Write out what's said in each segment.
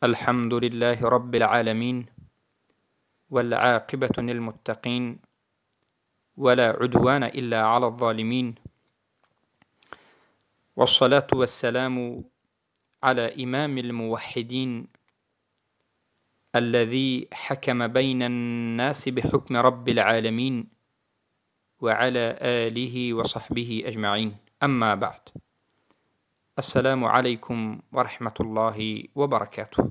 الحمد لله رب العالمين، والعاقبة للمتقين، ولا عدوان إلا على الظالمين، والصلاة والسلام على إمام الموحدين الذي حكم بين الناس بحكم رب العالمين، وعلى آله وصحبه أجمعين. أما بعد، السلام عليكم ورحمة الله وبركاته.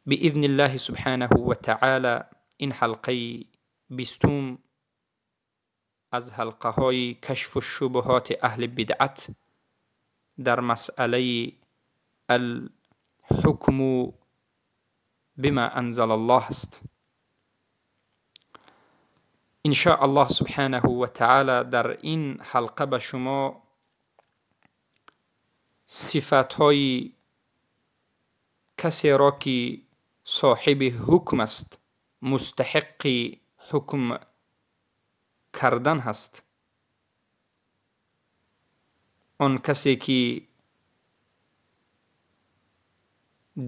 بإذن الله سبحانه وتعالى این حلقه 20 از حلقه های کشف الشبهات اهل بدعت در مسئله الحکم بما انزل الله است. ان شاء الله سبحانه و تعالی در این حلقه به شما صفت های کسی را که صاحب حکم است، مستحق حکم کردن هست، آن کسی که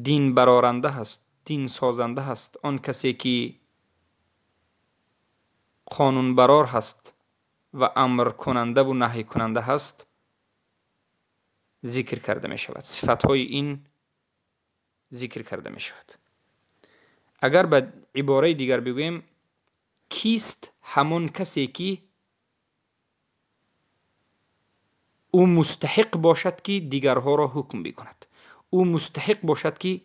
دین برارنده هست، دین سازنده هست، آن کسی که قانون برار هست و امر کننده و نهی کننده هست ذکر کرده می شود. صفت های این ذکر کرده می شود. اگر به عباره دیگر بگوییم، کیست همان کسی که او مستحق باشد که دیگرها را حکم بکند، او مستحق باشد که،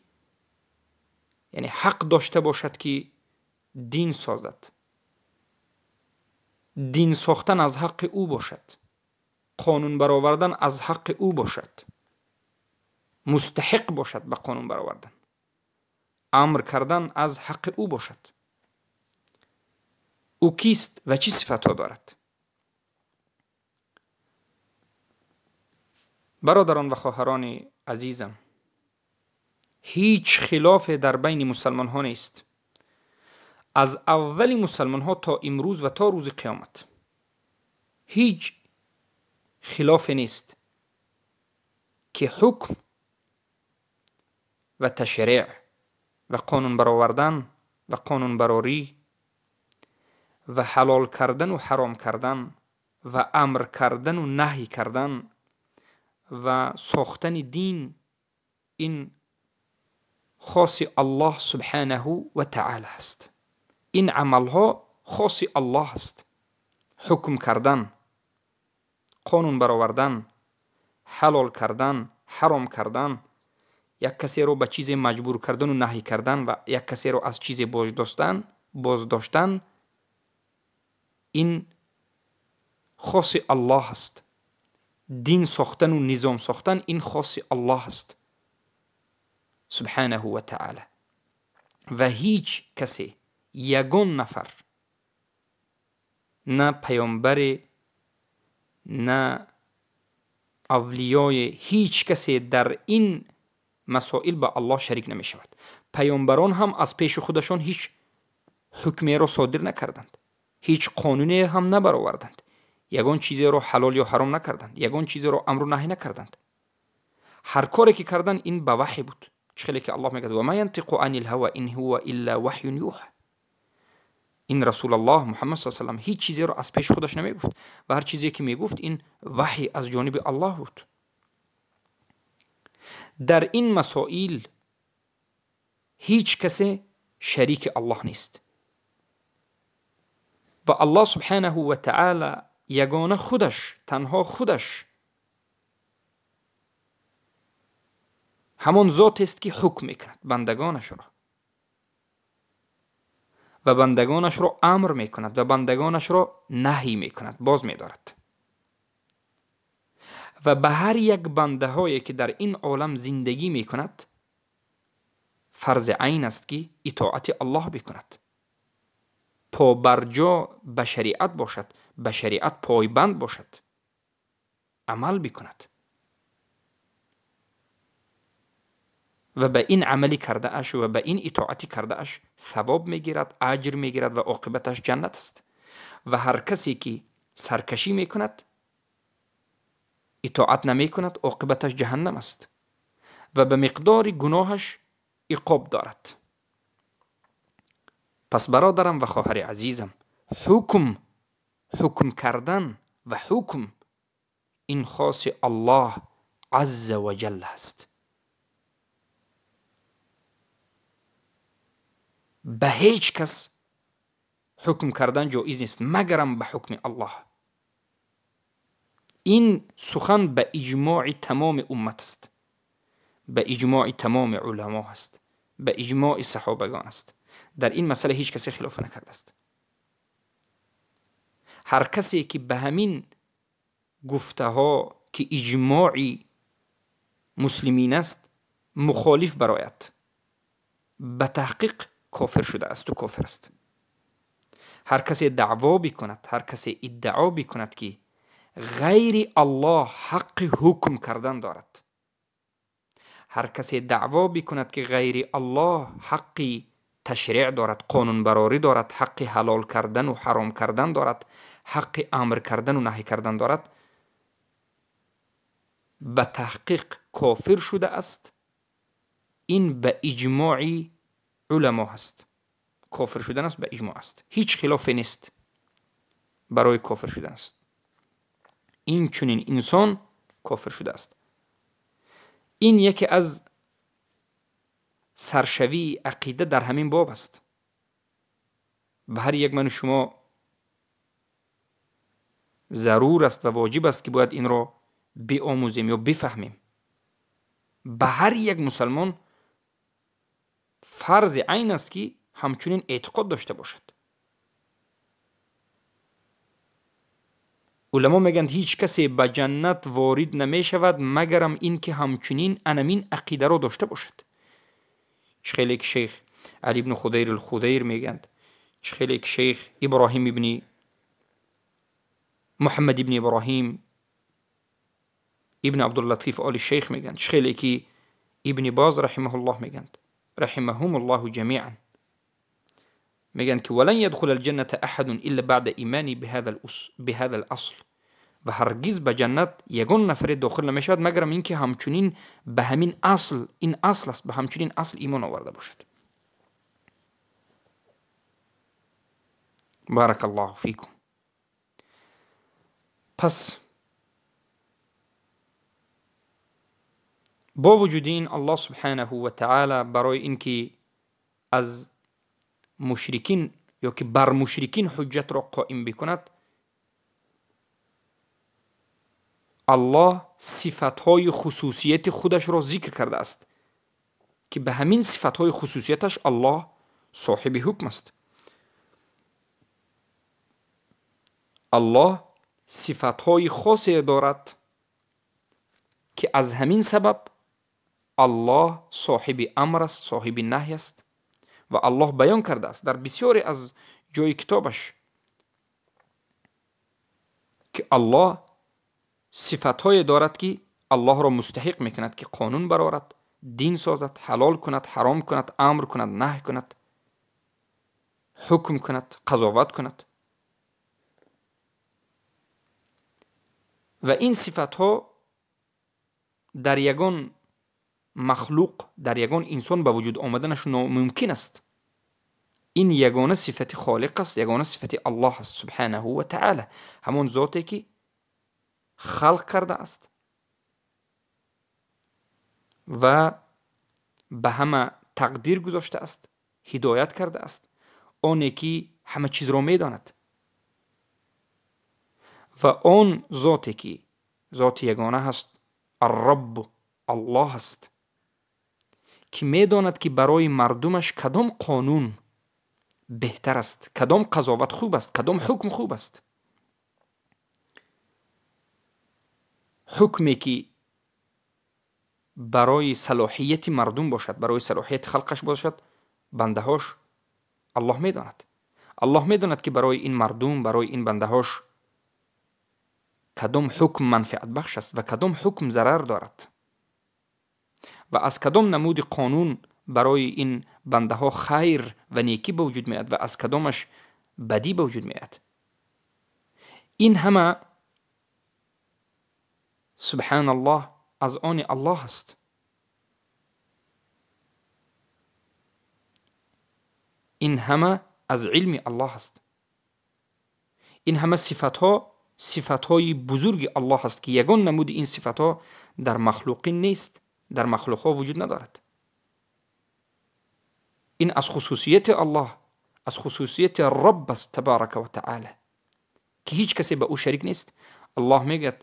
یعنی حق داشته باشد که دین سازد، دین ساختن از حق او باشد، قانون برآوردن از حق او باشد، مستحق باشد به قانون برآوردن، امر کردن از حق او باشد. او کیست و چه صفتها دارد؟ برادران و خواهران عزیزم، هیچ خلاف در بین مسلمان ها نیست. از اول مسلمان ها تا امروز و تا روز قیامت هیچ خلاف نیست که حکم و تشریع و قانون برآوردن و قانون براری و حلال کردن و حرام کردن و امر کردن و نهی کردن و ساختن دین، این خاص الله سبحانه و تعالی است. این عملها خاص الله است. حکم کردن، قانون برآوردن، حلال کردن، حرام کردن، یک کسی رو به چیز مجبور کردن و نهی کردن و یک کسی رو از چیز بازداشتن، این خاص الله است. دین ساختن و نظام ساختن این خاص الله است سبحانه و تعالی. و هیچ کسی، یگان نفر، نه پیامبر، نه اولیای، هیچ کسی در این مسائل با الله شریک نمی شود. پیامبران هم از پیش خودشان هیچ حکمی را صادر نکردند، هیچ قانونی هم نبرآوردند، یگان چیزی را حلال یا حرام نکردند، یگان چیزی را امر و نهی نکردند. هر کاری که کردند این به وحی بود. چخیلی که الله میگه و ما ینطق عن الهوى ان هو الا وحی یوحى. این رسول الله محمد صلی الله علیه و سلم هیچ چیزی را از پیش خودش نمیگفت و هر چیزی که میگفت این وحی از جانب الله بود. در این مسائل هیچ کسی شریک الله نیست و الله سبحانه و تعالی یگانه خودش، تنها خودش همان ذات است که حکم میکند بندگانش را و بندگانش را امر میکند و بندگانش را نهی میکند، باز میدارد. و به هر یک بنده هایی که در این عالم زندگی میکند فرض عین است که اطاعت الله بکند، پابرجا به شریعت باشد، به شریعت پایبند باشد، عمل بکند و به این عملی کرده اش و به این اطاعتی کرده اش ثواب میگیرد، اجر میگیرد و عاقبتش جنت است. و هر کسی که سرکشی میکند، اطاعت نمیکند، عاقبتش جهنم است. و به مقدار گناهش عقاب دارد. پس برادرم و خواهر عزیزم، حکم کردن و حکم این خاص الله عز و جل است. به هیچ کس حکم کردن جایز نیست مگرم به حکم الله. این سخن به اجماع تمام امت است، به اجماع تمام علما است، به اجماع صحابگان است. در این مسئله هیچ کسی خلاف نکرده است. هر کسی که به همین گفته ها که اجماع مسلمین است مخالف برایت، به تحقیق کافر شده است و کافر است. هر کسی دعوا بکند، هر کسی ادعا بکند که غیر الله حق حکم کردن دارد، هر کسی دعوا بکند که غیر الله حق تشریع دارد، قانون براری دارد، حق حلال کردن و حرام کردن دارد، حق امر کردن و نهی کردن دارد، به تحقیق کافر شده است. این به اجماع علما هست. کافر شدن است به اجماع است، هیچ خلافی نیست برای کافر شدن است. این چنین انسان کافر شده است. این یکی از سرشوی عقیده در همین باب است. به هر یک من و شما ضرور است و واجب است که باید این را بیاموزیم یا بفهمیم. به هر یک مسلمان فرض عین است که همچنین اعتقاد داشته باشد. علما میگند هیچ کسی به جنت وارد نمی شود مگرم این که همچنین انمین عقیده را داشته باشد. چه خیلی که شیخ علی ابن خدیر الخدیر میگند، چه خیلی که شیخ ابراهیم ابن محمد ابن ابراهیم ابن عبداللطیف آل شیخ میگند، چه خیلی که ابن باز رحمه الله میگند، رحمهم الله جمیعا، میگن که ولن يدخل الجنة احد الا بعد ایمانی بهذا الاصل. و هرگز به جنت یگان نفر داخل نمیشود مگرم اینکه همچنین به همین اصل، این اصل است، به همچنین اصل ایمان آورده باشد. بارک الله فیکم. پس با وجود این الله سبحانه و تعالی برای اینکه از مشرکین یا که بر مشرکین حجت را قائم بکند، الله صفتهای خصوصیت خودش را ذکر کرده است که به همین صفتهای خصوصیتش الله صاحب حکم است. الله صفتهای خاصی دارد که از همین سبب الله صاحب امر است، صاحب نهی است. و الله بیان کرده است در بسیاری از جای کتابش که الله صفتهای دارد که الله را مستحق میکند که قانون برآورد، دین سازد، حلال کند، حرام کند، امر کند، نهی کند، حکم کند، قضاوت کند. و این صفتها در یگان مخلوق، در یگان انسان به وجود آمدنش ناممکن است. این یگانه صفت خالق است، یگانه صفت الله است سبحانه و تعالی، همون ذاتی که خلق کرده است و به همه تقدیر گذاشته است، هدایت کرده است، آنی که همه چیز را میداند. و آن ذاتی که ذات یگانه هست، الرب الله است، که میداند که برای مردمش کدام قانون بهتر است، کدام قضاوت خوب است، کدام حکم خوب است. حکمی که برای صلاحیت مردم باشد، برای صلاحیت خلقش باشد، بندهاش، الله میداند. الله میداند که برای این مردم، برای این بندهاش کدام حکم منفعت بخش است و کدام حکم ضرر دارد و از کدام نمود قانون برای این بنده ها خیر و نیکی به وجود میاد و از کدامش بدی به وجود میاد. این همه سبحان الله از آن الله است. این همه از علم الله است. این همه صفتها صفتهای بزرگ الله است که یگان نمود این صفتها در مخلوقین نیست، در مخلوقها وجود ندارد. این از خصوصیت الله، از خصوصیت رب است تبارک و تعالی که هیچ کسی به او شریک نیست. الله میگه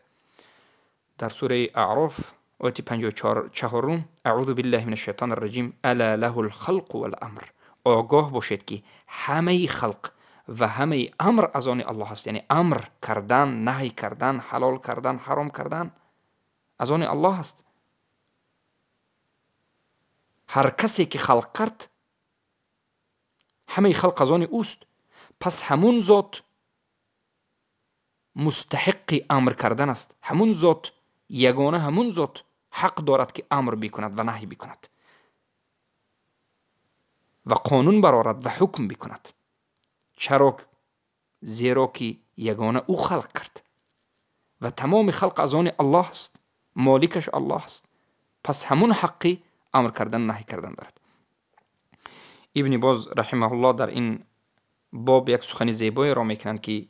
در سوره اعراف آیت 54، اعوذ بالله من الشیطان الرجیم، الا له الخلق والامر. آگاه باشید که همه خلق و همه امر از آن الله است. یعنی امر کردن، نهی کردن، حلال کردن، حرام کردن از آن الله است. هر کسی که خلق کرد همه خلق از آن اوست. پس همون ذات مستحق امر کردن است. همون ذات یگانه، همون ذات حق دارد که امر بکند و نهی بکند و قانون برآورد و حکم بکند. چرا؟ زیرا که یگانه او خلق کرد و تمام خلق از آن الله است، مالکش الله است. پس همون حقی امر کردن، نهی کردن دارد. ابن باز رحمه الله در این باب یک سخن زیبایی را میکنند که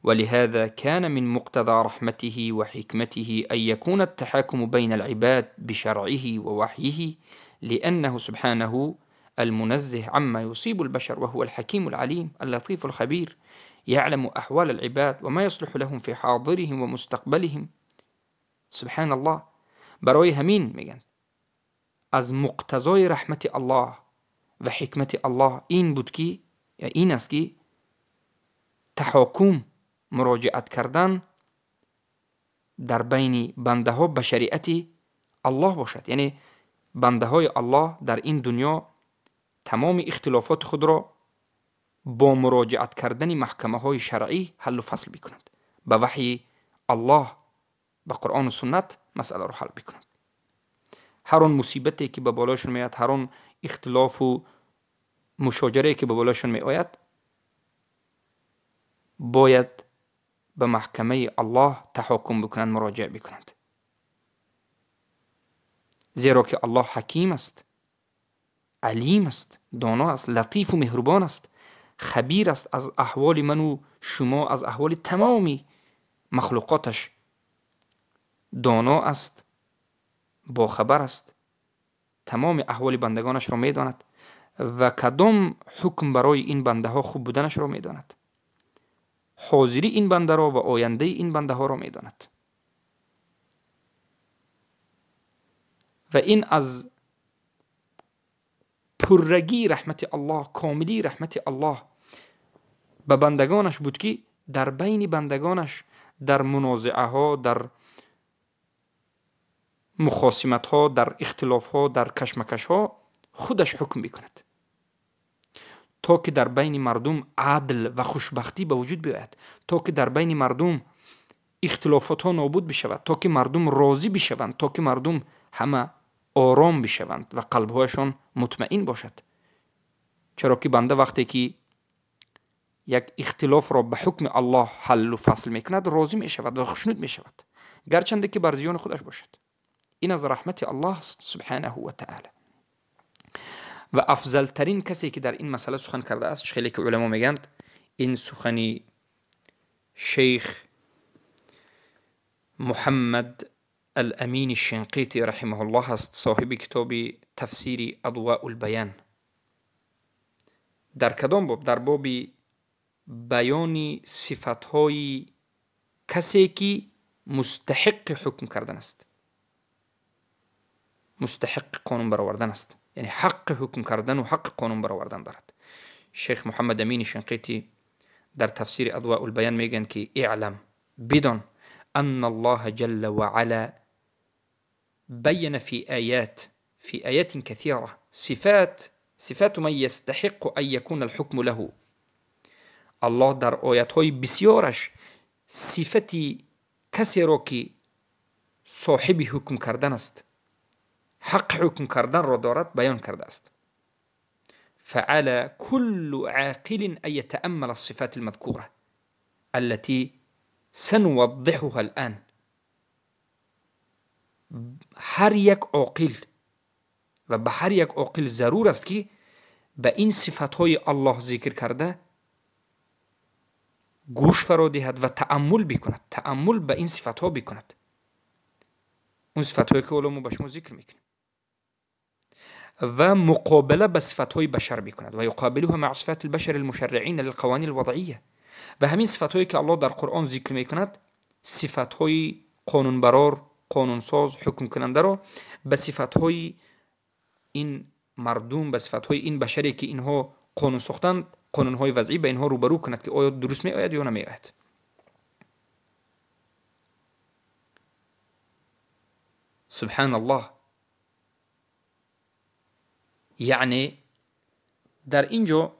ولهذا كان من مقتضى رحمته وحكمته أن يكون التحاكم بين العباد بشرعه ووحيه، لأنه سبحانه المنزه عما يصيب البشر وهو الحكيم العليم اللطيف الخبير، يعلم أحوال العباد وما يصلح لهم في حاضرهم ومستقبلهم. سبحان الله. برای همین میگن از مقتضای رحمت الله و حکمت الله این بود که، یا این است که تحاکم، مراجعت کردن در بین بنده ها به شریعت الله باشد. یعنی بنده های الله در این دنیا تمام اختلافات خود را با مراجعت کردن محکمه های شرعی حل و فصل بکنند، به وحی الله، به قرآن و سنت مسئله را حل بکنند. هر آن مصیبتی که به بالایشون میآید، هر آن اختلاف و مشاجره که به بالایشون میآید، باید به محکمه الله تحاکم بکنند، مراجعه بکنند، زیرا که الله حکیم است، علیم است، دانا است، لطیف و مهربان است، خبیر است از احوال من و شما، از احوال تمامی مخلوقاتش دانا است، باخبر است، تمام احوال بندگانش را میداند و کدام حکم برای این بنده ها خوب بودنش را میداند، حاضری این بنده را و آینده این بنده ها را میداند. و این از پرگی رحمت الله، کاملی رحمت الله به بندگانش بود که در بین بندگانش در منازعه ها، در مخاصمت ها، در اختلاف ها، در کشمکش ها خودش حکم بکند تا که در بین مردم عدل و خوشبختی به وجود بیاید، تا که در بین مردم اختلافات ها نابود بشود، تا که مردم راضی بشوند، تا که مردم همه آرام بشوند و قلبهایشان مطمئن باشد. چرا که بنده وقتی که یک اختلاف را به حکم الله حل و فصل میکند راضی میشود و خوشنود میشود، گرچنده که بر زیان خودش باشد. این از رحمت الله است سبحانه و تعالی. و افضل ترین کسی که در این مسئله سخن کرده است، خیلی که علما میگند، این سخنی شیخ محمد الامین الشنقیطی رحمه الله است، صاحب کتاب تفسیر اضواء البیان. در کدام باب؟ در باب بیان صفتهای کسی که مستحق حکم کردن است، مستحق قانون برآوردن است، یعنی حق حکم کردن و حق قانون برآوردن دارد. شیخ محمد امین شنقیطی در تفسیر اضواء البیان میگن که اعلم، بدان، ان الله جل وعلا بين في آيات كثيرة صفات من يستحق أن يكون الحكم له. الله در آیات های بسیارش صفتی کسی را که صاحب حکم کردن است، حق حکم کردن را دارد، بیان کرده است. فعلى كل عاقل أن يتأمل الصفات المذكورة التي سنوضحها الآن. هر یک عاقل و به هر یک عاقل ضرور است که به این صفتهای الله ذکر کرده گوش فرا دهد و تأمل بکند، تأمل به این صفتها بکند، اون صفتهایی که ما به شما ذکر میکنیم، و مقابله به صفتهای بشر بکند و یقابلها مع صفات البشر المشرعین للقوانین الوضعیه. و همین صفتهایی که الله در قرآن ذکر میکند، صفتهای قانونبرار، قانونساز، حکم کننده را به صفتهای این مردم، به صفتهای این بشری که اینها قانون ساختند، قانونهای وضعی، به اینها روبرو کند که آیا درست می آید یا نمی آید. سبحان الله. یعنی در اینجا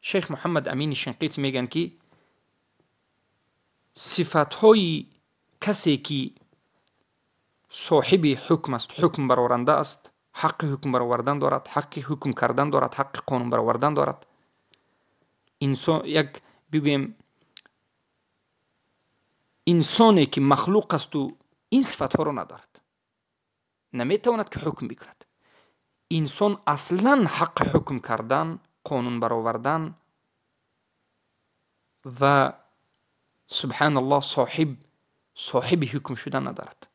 شیخ محمد امین شنقیطی میگن که صفتهای کسی که صاحب حکم است، حکم برآورنده است، حق حکم برآوردن دارد، حق حکم کردن دارد، حق قانون برآوردن دارد، انسان، یک بگوییم انسانی که مخلوق است و این صفتها را ندارد، نمیتواند که حکم بکند. انسان اصلا حق حکم کردن، قانون برآوردن و سبحان الله صاحب حکم شدن ندارد.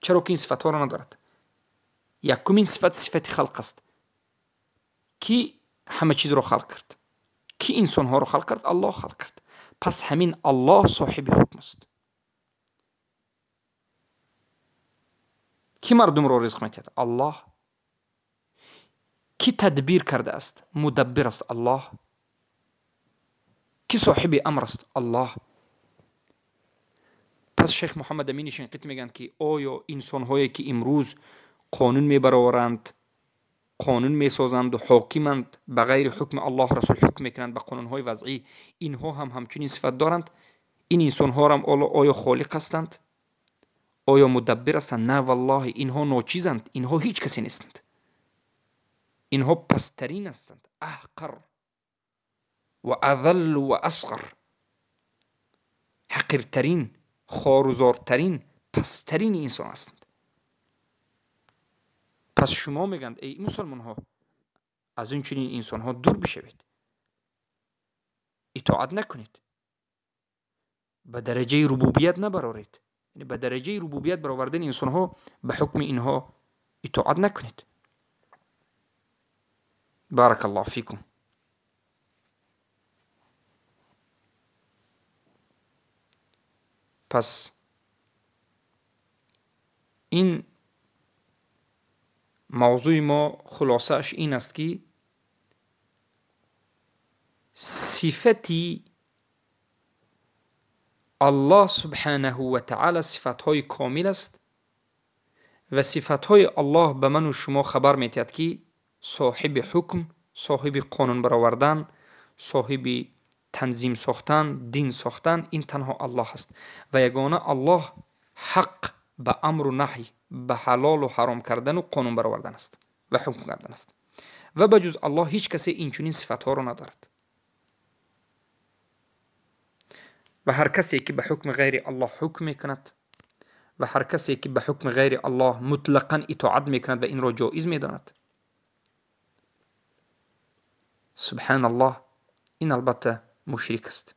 چرا که این صفتها را ندارد؟ یکمین صفت، صفت خلق است. کی همه چیز را خلق کرد؟ کی انسان ها را خلق کرد؟ الله خلق کرد. پس همین الله صاحب حکم است. کی مردم را رزق می‌دهد؟ الله. کی تدبیر کرده است؟ مدبر است؟ الله. کی صاحب امر است؟ الله. پس شیخ محمد امین شنقیطی میگن که آیا انسان هایی که امروز قانون میبرآورند، قانون میسازند و حاکمند، به غیر حکم الله رسول حکم میکنند به قانون های وضعی، اینها هم همچنین صفت دارند؟ این انسان ها هم آیا خالق هستند؟ آیا مدبر هستند؟ نه والله، اینها ناچیزند، اینها هیچ کسی نیستند، اینها پسترین هستند، احقر و اذل و اصغر، حقیرترین، خاروزارترین، پسترین انسان هستند. پس شما میگند ای مسلمان ها از این چنین انسان ها دور بشوید، اطاعت نکنید، به درجه ربوبیت نبرارید، یعنی به درجه ربوبیت برآوردن انسان ها به حکم اینها اطاعت نکنید. بارک الله فیکم. پس این موضوع ما خلاصش این است که صفتی الله سبحانه و تعالی صفتهای کامل است و صفتهای الله به من و شما خبر می‌دهد که صاحب حکم، صاحب قانون برآوردن، صاحب تنظیم ساختن، دین ساختن، این تنها الله است و یگانه الله حق به امر و نهی، به حلال و حرام کردن و قانون برآوردن است و حکم کردن است و به جز الله هیچ کسی این چنین صفتها را ندارد و هر کسی که به حکم غیر الله حکم میکند و هر کسی که به حکم غیر الله مطلقا اطاعت میکند و این را جایز میداند، سبحان الله، این البته مشرک است.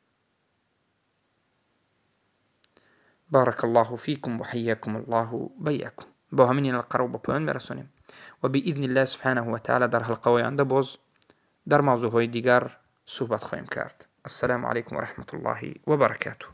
بارک الله فیکم و حیاکم الله و بیاکم. با همین این حلقه رو به پایان میرسونیم و باذن الله سبحانه و تعالی در حلقه آینده باز در موضوع های دیگر صحبت خواهیم کرد. السلام علیکم و رحمت الله و برکاته.